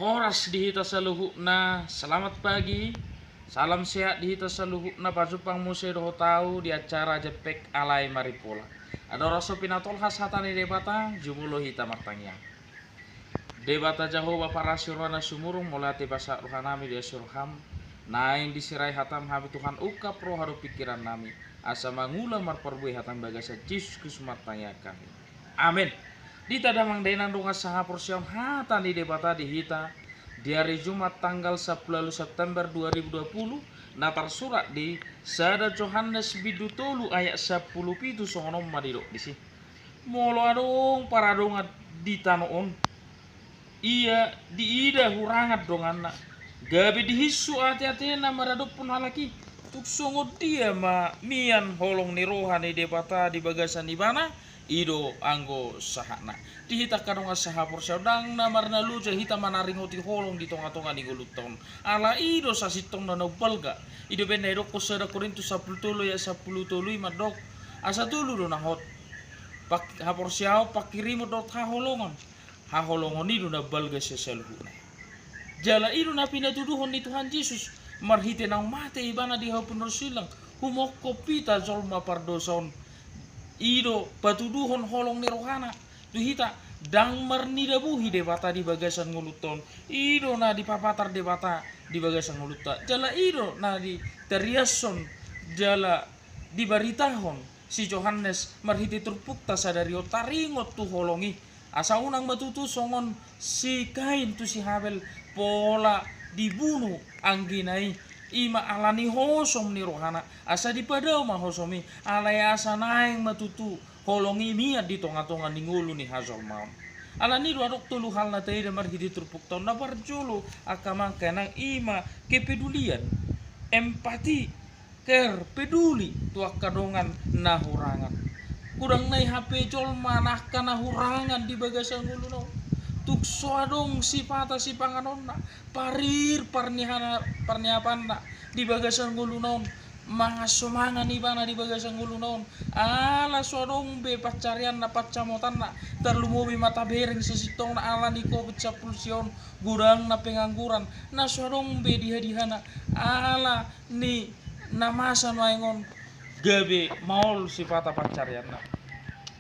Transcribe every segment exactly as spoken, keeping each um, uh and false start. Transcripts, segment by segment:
Horas di hita saluhutna, selamat pagi. Salam sehat di hita saluhutna, pajumpang muse dohot ahu di acara Jempek Alai Maripola. Andorang so pinatolhas hata ni Debata, jumolo hita martangiang. Debata Jahowa parasi roha na sumurung, mauliate pasahat rohanami di asi roham. Naeng disirai hatam hami Tuhan, ungkap roha dohot pingkirannami, asa mangula marparbue hatam, bagasan Jesus Kristus martangiang hami. Amen. Di hita damang dainang dongan sahaporseaon, hata ni Debata di hita di ari Jumat tanggal sampulu ualu September dua ribu dua puluh, na tarsurat di sada Johannes bindu tolu ayat sampulu pitu, songon on ma didok disi. Molo adong paradongan di tano on, ia diida hurangan donganna, gabe dihinsu ateatena maradophon halak i, tung songon dia ma mian holong ni roha ni Debata di bagasan ibana, i do anggo sahatna. Di hita angka dongan sahaporseaon, ndang na marnaloja hita manaringoti holong di tongatonga ni ngolunta on. Ala i do sasintongna na umbalga. I do umbahen na didokkon sada Korintus sampulu tolu ayat sampulu tolu i mandok, asa tolu do na hot. Pak-, haporseaon, panghirimon dohot haholongon. Haholongon i do na umbalga sian saluhutna. Jala i do na pinatuduhon ni Tuhan Jesus, marhite naung mate ibana di hau pinarsilang, humongkop hita jolma pardosa on. I do patuduhon holong ni rohana tu hita, ndang marnida buhi Debata di bagasan ngolunta on. I do na dipapatar Debata di bagasan ngolunta. Jala i do na ditariashon, jala dibaritahon si Johannes marhite turpukta sadari on, taringot tu holong i. Asa unang ma tutu songon si Kain tu si Habel, pola dibunu anggina i, i ma ala ni hosom ni rohana, asa dipadao ma hosom i, alai asa naeng ma tutu holong i mian di tongatonga ni ngolu ni hajolmaon. Ala ni do adong tolu hal na taida marhite turpukta on. Na parjolo, angka amang inang, i ma kepedulian, empati, care, peduli tu angka dongan na hurangan. Godang nai hape jolma na angka na hurangan di bagasan ngoluna on. Tung so adong sipata sipanganonna, parir parnihana-, parniapanna di bagasan ngoluna on, mangan so mangan ibana di bagasan ngoluna on. Ala so adong be pansarianna, pansamotanna, tarlumobi ma tabereng sasintongna ala ni covid sampulu sia on, godang na pengangguran, na so adong be dihadihana, ala ni na masa nuaeng on gabe maol sipata pansarianna.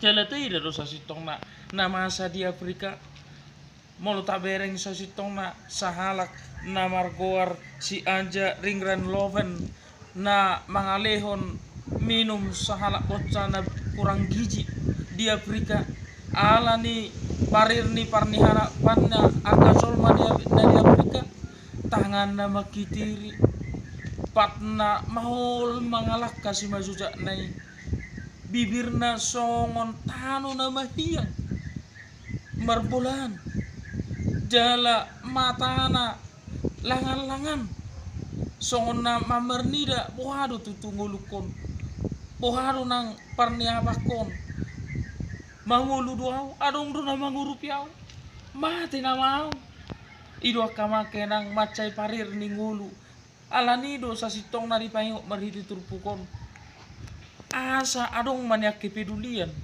Jala taida do sasintongna na masa di Afrika. Molo tabereng sasintongna sahalak na margoar si Anja Ringran Loven na mangalehon minum sahalak bonsa na kurang gizi di Afrika, ala ni parir ni parnihanapanna angka jolma di, na di Afrika, tanganna mangkitiri, patna maol mangalangka simanjojakna i, bibirna songon tano na mahiang marbolahan, jala matana langanlangan, songon na mamarnida, boha do tutu ngolungkon, boha do nang parniapankon, mangolu do ahu, adong do na mangurupi ahu, mate nama ahu. I do angka amang inang mansai parir ni ngolu. Ala ni do sasintongna dipaingot marhite turpuk on, asa adong ma nian kepedulian,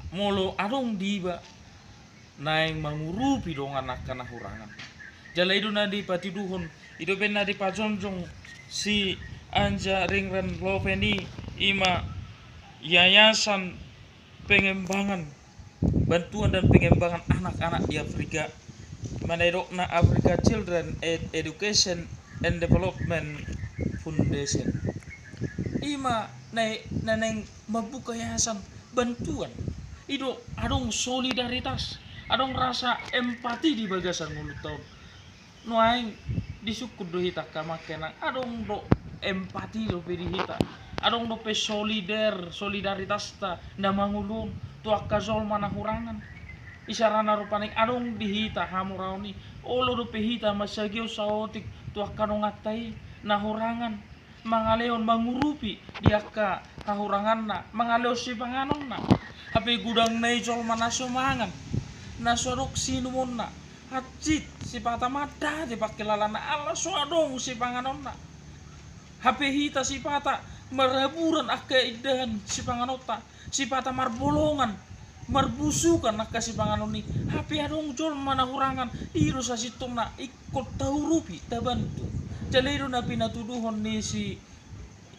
molo adong di iba naeng mangurupi dongan angka na hurangan. Jala i do na dipatuduhon, i do umbahen na dipajongjong si Anja Ringran Loven i, i ma Yayasan Pengembangan, Bantuan dan Pengembangan Anak-anak di Afrika, manang didok na Africa Children Ed-, Education and Development Foundation. I ma na, na naeng mambuka yayasan bantuan. I do adong solidaritas, adong rasa empati di bagasan ngolunta on. Nuaeng disungkun do hita angka amang inang, adong do empati dope di hita, adong dope solider, solidaritasta na mangolu on tu angka jolma na hurangan. Isarana rupani adong di hita hamoraon i, olo dope hita mansagihon saotik tu angka donganta i na hurangan, mangalehon, mangurupi di angka hahuranganna, mangalehon sipanganonna. Hape godang nai jolma na so mangan, na so adong siinumonna, hansit sipata mandate pangkilalaan ala so adong sipanganonna. Hape hita sipata maraburan angka indahan sipanganonta, sipata marbolongan, marbusukan angka sipanganon i. Hape adong jolma na hurangan, i do sasintongna ingkon taurupi, tabantu. Jala i do na pinatuduhon ni si,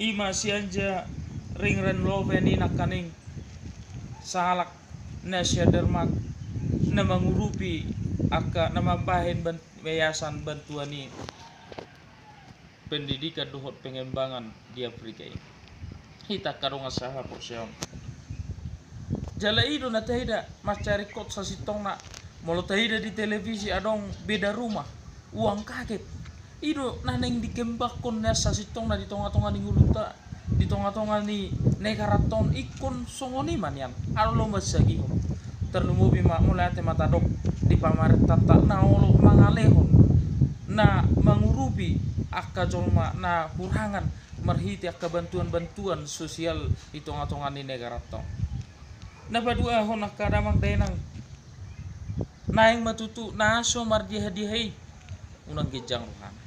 i ma si Anja Ringren Loven i nangkaning, sahalak na sian Denmark, na mangurupi angka na mambahen ban-, yayasan bantuan i pendidikan dohot pengembangan di Afrika i. Hita angka dongan sahaporseaon. Jala i do na taida mansai ringkot sasintongna, molo taida di televisi adong beda rumah, uang kaget. I do na naeng dikembangkon nian sasintongna di tonga-tonga ni ngolunta, di tonga-tonga ni negaranta on, ingkon songon i ma nian, alo mansagihon. Tarlumobi ma molo ate ma tadok di pamarentanta na olo mangalehon, na mangurupi angka jolma na hurangan marhite angka bantuan-bantuan sosial di tonga-tonga ni negaranta on. Na paduahon angka damang dainang, naeng ma tutu na so mardiha-diha i, unang ginjang rohana.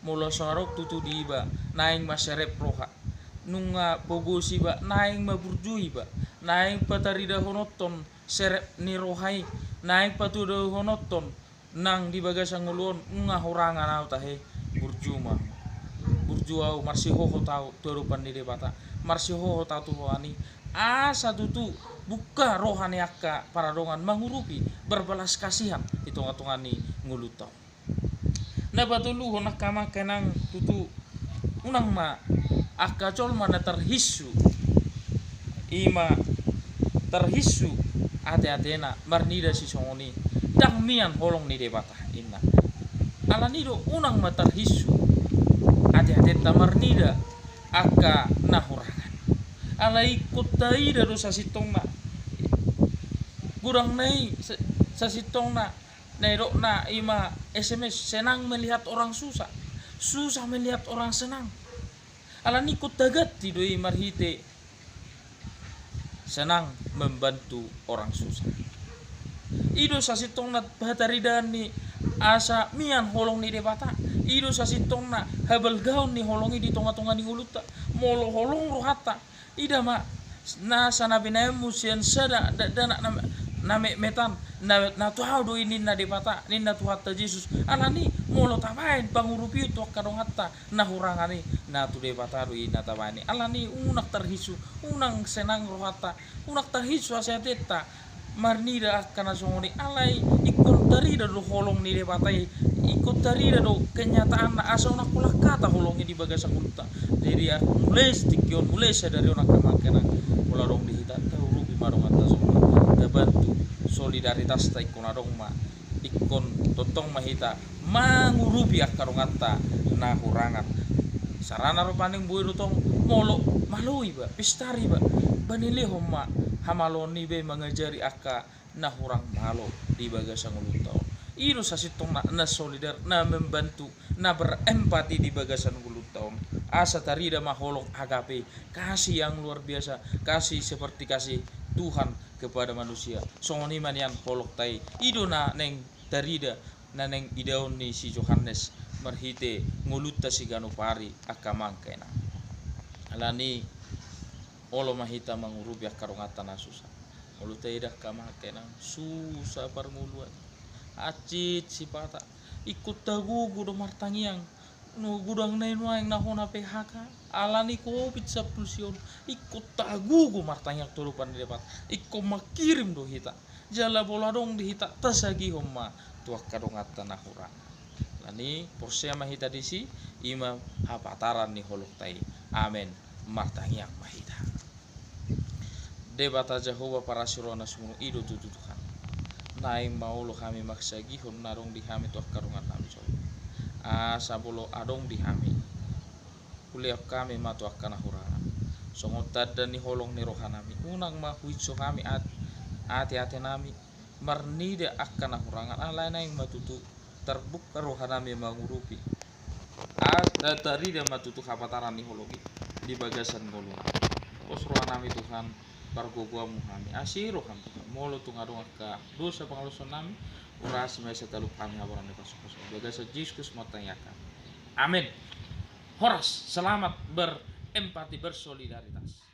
Molo so adong tutu di iba, naeng ma serep roha. Nunga pogos iba, naeng ma burju iba. Naeng pataridahononton serep ni roha i, naeng patuduhononton nang di bagasan ngolu on, nunga hurangan au tahe, burju ma. Burju au, marsihohot au tu adopan ni Debata, marsihohot au tu rohana i, asa tutu bungka roha ni angka paradongan mangurupi, berbelas kasihan di tonga-tonga ni ngolunta on. Na patoluhon angka amang inang, tutu unang ma angka jolma na tarhinsu, i ma tarhinsu ate-atena marnida sisongon i, ndang mian holong ni Debata, inna. Alani do unang ma tarhinsu ate-atenta marnida angka na hurangan. Alai ingkon taida do sasintongna, godangna i sa-, sasintongna, na nidokna i ma S M S, senang melihat orang susah, susah melihat orang senang. Alani ingkon taganti do i marhite senang membantu orang susah. I do sasintongna pataridaan ni asa mian holong ni Debata. I do sasintongna habalgaon ni holong i di tonga-tonga ni ngolunta. Molo holong rohanta, ida ma, na sanabi na emmu sian sada dakdanak na, na metmetan, na, na tu ahu do i ninna Debata, ninna Tuhanta Jesus. Alani, molo tabaen pangurupion tu angka donganta na hurangan i, na tu Debata do i na tabaen i. Alani, unang tarhinsu, unang senang rohanta, unang tarhinsu ate-atenta marnida angka na songon i, alai ingkon tarida do holong ni Debata i, ingkon tarida do kenyataanna, asa unang holan hata holong i di bagasan ngolunta. Jadi, ah, mulai sian tingki on, mulai sadari on angka amang inang, molo adong di hita, taurupi ma donganta songon i, tabantu, solidaritasta ingkon adong ma, ingkon tongtong ma hita mangurupi angka donganta na hurangan. Sarana rupani boi do tong, molo malo iba, pistar iba, ba nilehon ma hamaloon i be mangajari angka na hurang malo di bagasan ngolunta on. I do sasintongna na solidar, na membantu, na berempati di bagasan ngolunta on. Asa tarida ma holong agape, kasih yang luar biasa, kasih seperti kasih Tuhan kepada manusia. Songon i ma nian holongta i, i do na naeng tarida, na naeng idaon ni si Johannes marhite ngolunta siganup ari, angka amang inang. Alani, olo ma hita mangurupi angka donganta na susah. Molo taida angka amang inang, susah parngoluan, hansit sipata, ingkon tagogo do martangiang. Godangna i nuaeng na hona P H K, alani covid sampulu sia on, ingkon tagogo martangiang tu adopan ni Debata, ingkon mangkirim do hita. Jala molo adong di hita, tasagihon ma tu angka donganta na hurang. Alani, porsea ma hita disi, i ma hapataran ni holongta i. Amen. Martangiang ma hita. Debata Jahowa parasi roha na sumurung, i do tutu Tuhan. Naeng ma olo hami marsagihon na adong di hami tu angka dongannami songon i. Asa molo adong di hami, hulehon hami ma tu angka na hurangan. Songon tanda ni holong ni rohanami, unang ma huhinsu hami at-, ate-atenami marnida angka na hurangan, alai naeng ma tutu tarbungka rohanami mangurupi. Asa tarida ma tutu hapataran ni holong i di bagasan ngolunami. Pos rohanami Tuhan, pargogoanmu hami. Asi roham Tuhan, molo tung adong angka dosa pangalaohonami, urasi ma i asa talup hami hamoraon ni pasupasu. Di bagasan Jesus martangiang hami. Amen. Horas, selamat ber- empati, bersolidaritas.